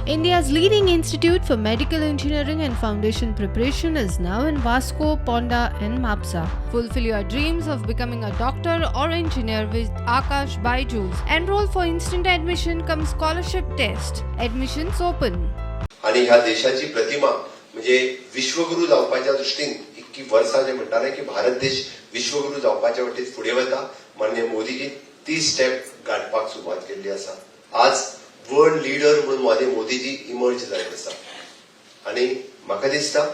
India's leading institute for medical engineering and foundation preparation is now in Vasco, Ponda, and Mapsa. Fulfill your dreams of becoming a doctor or engineer with Akash Byju's. Enroll for instant admission cum scholarship test. Admissions open. आणि ह्या देशाची प्रतिमा म्हणजे विश्वगुरू जावपाच्या दृश्टीन इतकी वर्सां जे म्हणटाले की भारत देश विश्वगुरू जावपाच्या वटेन फुडें वता, माननीय मोदीजी ती स्टेप गाठपाक सुरवात केल्ली आसा. आज वर्ल्ड लिडर म्हणून माननीय मोदीजी इमर्ज जायत आसा आणि म्हाका दिसता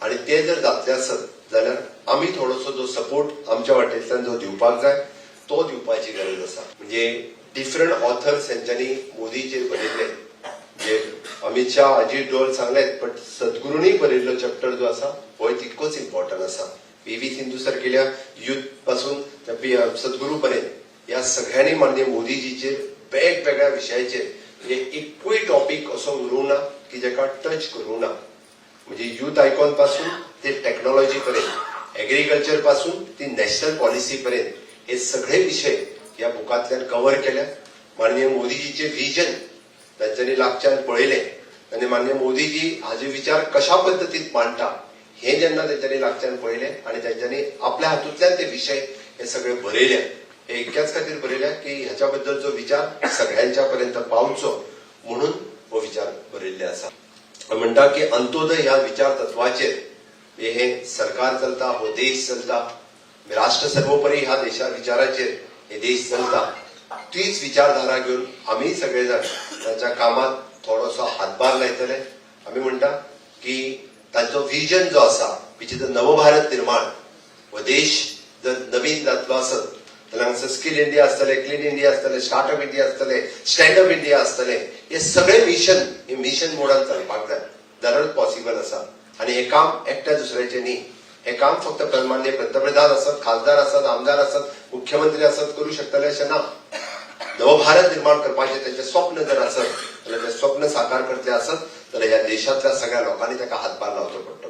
आणि ते जर जातले आसत जाल्यार आमी थोडोसो जो सपोर्ट आमच्या वाटेंतल्यान जो दिवपाक जाय तो दिवपाची गरज आसा. म्हणजे डिफरंट ऑथर्स हेंच्यांनी मोदीचेर बरयल्ले, म्हणजे अमित शाह, अजित डोवाल सांगलेत, बट सद्गुरूंनी बरयल्लो चॅप्टर जो आसा होय तितकोच इम्पॉर्टंट आसा. पी व्ही सिंधू सारकेल्या युथ पासून ते सद्गुरू पर्यंत ह्या सगळ्यांनी माननीय मोदीजीचेर वेगवेगळ्या विशयाचेर, म्हणजे एकूय टॉपीक असो उरूंक ना की जेका टच करूंक ना. म्हणजे युथ आयकॉन पासून ते टेक्नॉलॉजी पर्यंत, एग्रीकल्चर पासून ती नॅशनल पॉलिसी पर्यंत हे सगळे विशय ह्या बुकांतल्यान कव्हर केल्या. माननीय मोदीजीचे विजन तांच्यांनी लागच्यान पळयलें आनी माननीय मोदीजी हाजे विचार कशा पद्दतीन मांडटा हे जेन्ना तेंच्यांनी लागच्यान पळयलें आनी तेंच्यांनी आपल्या हातूंतल्यान ते विशय हे सगळे बरयले. हे इतक्याच खातीर बरयल्या की ह्याच्या बद्दलचो विचार सगळ्यांच्या पर्यंत पावचो म्हणून हो विचार बरयल्ले आसा. म्हणटा की अंत्योदय ह्या विचार तत्वाचेर हे सरकार चलता, हो देश चलता. राष्ट्र सर्वोपरी ह्या देशा विचाराचेर हे देश चलता. तीच विचारधारा घेवन आमी सगळे जाण ताच्या कामात थोडोसो हातभार लायतले. आमी म्हणटा की तांचो विजन जो आसा, which is नवभारत निर्माण, हो देश जर नवीन जातलो आसत जाल्यार हांगसर स्किल इंडिया आसतले, क्लीन इंडिया आसतले, स्टार्टअप इंडिया आसतले, स्टँडअप इंडिया आसतले. हे सगळे मिशन हे मिशन मोडान चलपाक जाय जाल्यारूच पॉसिबल आसा. आणि हे काम एकट्या दुसऱ्याचे न्ही. हे काम फक्त माननीय पंतप्रधान आसत, खासदार आसत, आमदार आसत, मुख्यमंत्री आसत करू शकतले अशें ना. नवभारत निर्माण करपाचें तेंचें स्वप्न जर आसत जाल्यार, तें स्वप्न साकार करतले आसत जाल्यार ह्या देशांतल्या सगळ्या लोकांनी ताका हातभार लावचो पडटलो.